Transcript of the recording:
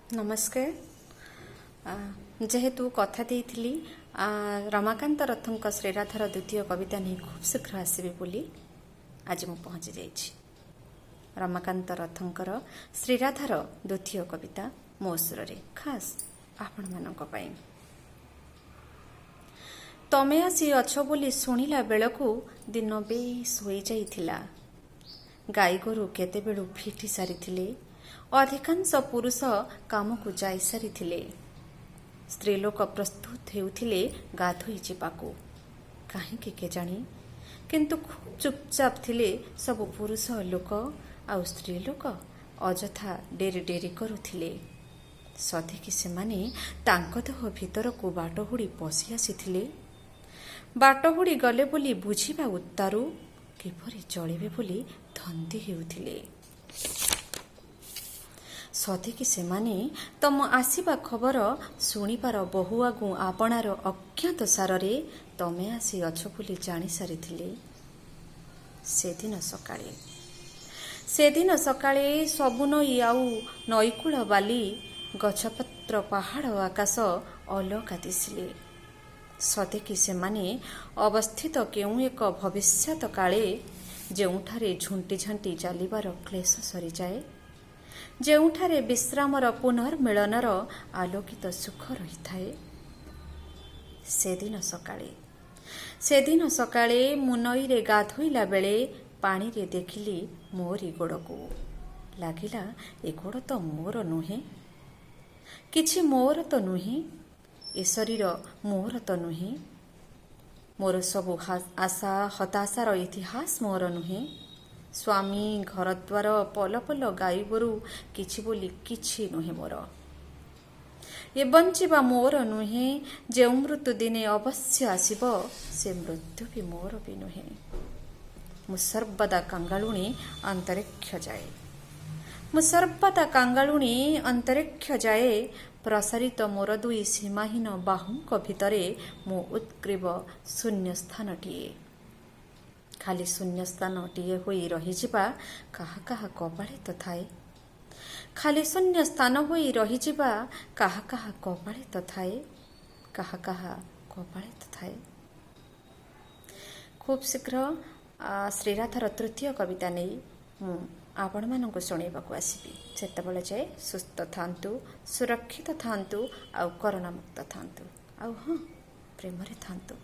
ନମସ୍କାର। ଯେହେତୁ କଥା ଦେଇଥିଲି ରମାକାନ୍ତ ରଥଙ୍କ ଶ୍ରୀରାଧାର ଦ୍ୱିତୀୟ କବିତା ନେଇ ଖୁବ୍ ଶୀଘ୍ର ଆସିବି ବୋଲି, ଆଜି ମୁଁ ପହଞ୍ଚି ଯାଇଛି। ରମାକାନ୍ତ ରଥଙ୍କର ଶ୍ରୀରାଧାର ଦ୍ୱିତୀୟ କବିତା ମୋ ସୁରରେ, ଖାସ୍ ଆପଣମାନଙ୍କ ପାଇଁ। ତମେ ଆସି ଅଛ ବୋଲି ଶୁଣିଲା ବେଳକୁ ଦିନ ବେଶ ହୋଇଯାଇଥିଲା। ଗାଈଗୋରୁ କେତେବେଳୁ ଫିଟି ସାରିଥିଲେ। ଅଧିକାଂଶ ପୁରୁଷ କାମକୁ ଯାଇସାରିଥିଲେ। ସ୍ତ୍ରୀଲୋକ ପ୍ରସ୍ତୁତ ହେଉଥିଲେ ଗାଧୋଇ ଯିବାକୁ। କାହିଁକି କେଜାଣି, କିନ୍ତୁ ଖୁବ୍ ଚୁପଚାପ ଥିଲେ ସବୁ ପୁରୁଷ ଲୋକ ଆଉ ସ୍ତ୍ରୀ ଲୋକ ଅଯଥା ଡେରି ଡେରି କରୁଥିଲେ। ସତେକି ସେମାନେ ତାଙ୍କ ଦେହ ଭିତରକୁ ବାଟ ହୁଡ଼ି ପଶି ଆସିଥିଲେ। ବାଟ ହୁଡ଼ି ଗଲେ ବୋଲି ବୁଝିବା ଉତ୍ତାରୁ କିପରି ଚଳିବେ ବୋଲି ଧନ୍ଦି ହେଉଥିଲେ। ସତେକି ସେମାନେ ତମ ଆସିବା ଖବର ଶୁଣିବାର ବହୁ ଆଗୁଁ ଆପଣାର ଅଜ୍ଞାତ ସାରରେ ତମେ ଆସି ଅଛ ବୋଲି ଜାଣି ସାରିଥିଲେ। ସେଦିନ ସକାଳେ ସବୁ ନଈ ଆଉ ନଈକୂଳ ବାଲି, ଗଛପତ୍ର, ପାହାଡ଼, ଆକାଶ ଅଲଗା ଦିଶିଲେ। ସତେକି ସେମାନେ ଅବସ୍ଥିତ କେଉଁ ଏକ ଭବିଷ୍ୟତ କାଳେ, ଯେଉଁଠାରେ ଝୁଣ୍ଟି ଝାଣ୍ଟି ଚାଲିବାର କ୍ଲେଶ ସରିଯାଏ, ଯେଉଁଠାରେ ବିଶ୍ରାମର ପୁନର୍ମିଳନର ଆଲୋକିତ ସୁଖ ରହିଥାଏ। ସେଦିନ ସକାଳେ ମୁଁ ନଈରେ ଗାଧୋଇଲା ବେଳେ ପାଣିରେ ଦେଖିଲି ମୋରି ଗୋଡ଼କୁ। ଲାଗିଲା, ଏ ଗୋଡ଼ ତ ମୋର ନୁହେଁ, କିଛି ମୋର ତ ନୁହେଁ, ଏ ଶରୀର ମୋର ତ ନୁହେଁ, ମୋର ସବୁ ଆଶା ହତାଶାର ଇତିହାସ ମୋର ନୁହେଁ। ସ୍ୱାମୀ, ଘରଦ୍ୱାର, ପଲ ପଲ ଗାଈଗୋରୁ, କିଛି ବୋଲି କିଛି ନୁହେଁ ମୋର। ଏ ବଞ୍ଚିବା ମୋର ନୁହେଁ। ଯେଉଁ ମୃତ୍ୟୁ ଦିନେ ଅବଶ୍ୟ ଆସିବ, ସେ ମୃତ୍ୟୁ ବି ମୋର ବି ନୁହେଁ। ମୁଁ ସର୍ବଦା କାଙ୍ଗାଳୁଣୀ ଅନ୍ତରୀକ୍ଷ ଯାଏ, ମୁଁ ସର୍ବଦା କାଙ୍ଗାଳୁଣୀ ଅନ୍ତରୀକ୍ଷ ଯାଏ। ପ୍ରସାରିତ ମୋର ଦୁଇ ସୀମାହୀନ ବାହୁଙ୍କ ଭିତରେ ମୁଁ ଉଦ୍ଗ୍ରୀବ ଶୂନ୍ୟ ସ୍ଥାନଟିଏ। ଖାଲି ଶୂନ୍ୟ ସ୍ଥାନଟିଏ ହୋଇ ରହିଯିବା କାହା କାହା କପାଳେ ତ ଥାଏ। ଖାଲି ଶୂନ୍ୟ ସ୍ଥାନ ହୋଇ ରହିଯିବା କାହା କାହା କପାଳେ ତ ଥାଏ, କାହା କାହା କପାଳେ ତ ଥାଏ। ଖୁବ୍ ଶୀଘ୍ର ଶ୍ରୀରାଧାର ତୃତୀୟ କବିତା ନେଇ ମୁଁ ଆପଣମାନଙ୍କୁ ଶୁଣାଇବାକୁ ଆସିବି। ସେତେବେଳେ ଯାଏ ସୁସ୍ଥ ଥାନ୍ତୁ, ସୁରକ୍ଷିତ ଥାନ୍ତୁ ଆଉ କରୋନା ମୁକ୍ତ ଥାନ୍ତୁ, ଆଉ ହଁ, ପ୍ରେମରେ ଥାନ୍ତୁ।